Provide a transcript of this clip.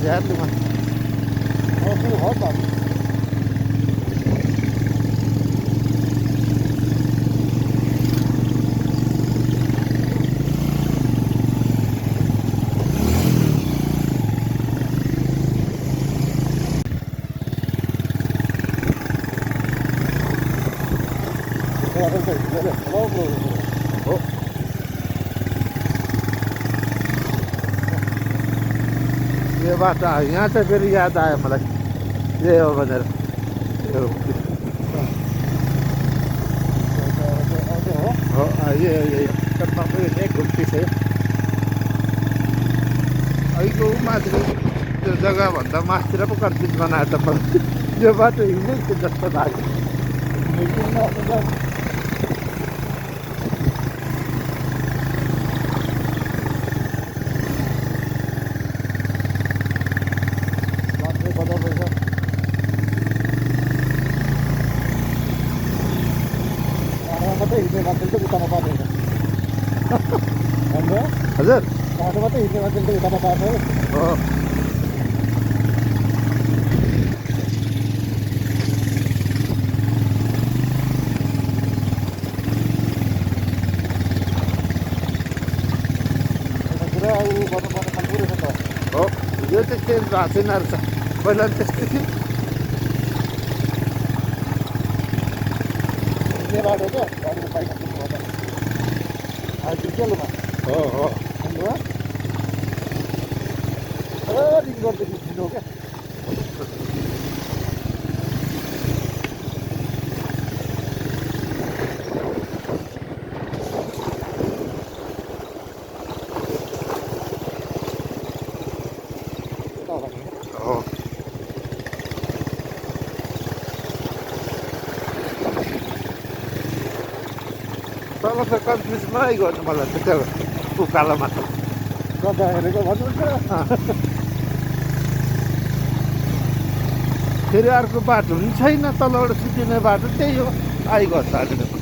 यार तुम बहुत बात हो ये बात यहाँ से फिर याद आया मलाई ये हो भनेर हो ये एक घुम्ती छ अहिलेको माथिको त्यो जग्गाभन्दा मासतिर पो कन्फ्युज बनाएर त मलाई यो बाटो हिँड्दै जस्तो लाग्यो हिँड्ने मान्छे चाहिँ उतामा पार्दैन हजुर बाटो मात्रै हिँड्ने मान्छे चाहिँ उतामा पार्छ हो पुरा उ गर्नुपर्ने खालको रहेछ त हो यो चाहिँ चेन्ज भएको छैन रहेछ पहिला त्यस्तै थियो हिँड्ने बाटो त गाडीको बाइक अहिले केलोमा हो हो हाम्रोमा रिङगरदेखि हिँड्नु क्या हो तल त कन्फ्युज नै गर्नु मलाई त त्यो उकालोमा त गर्दा हेरेको भन्नुहुन्छ फेरि अर्को बाटो पनि छैन तलबाट सुतिने बाटो त्यही हो आइगयो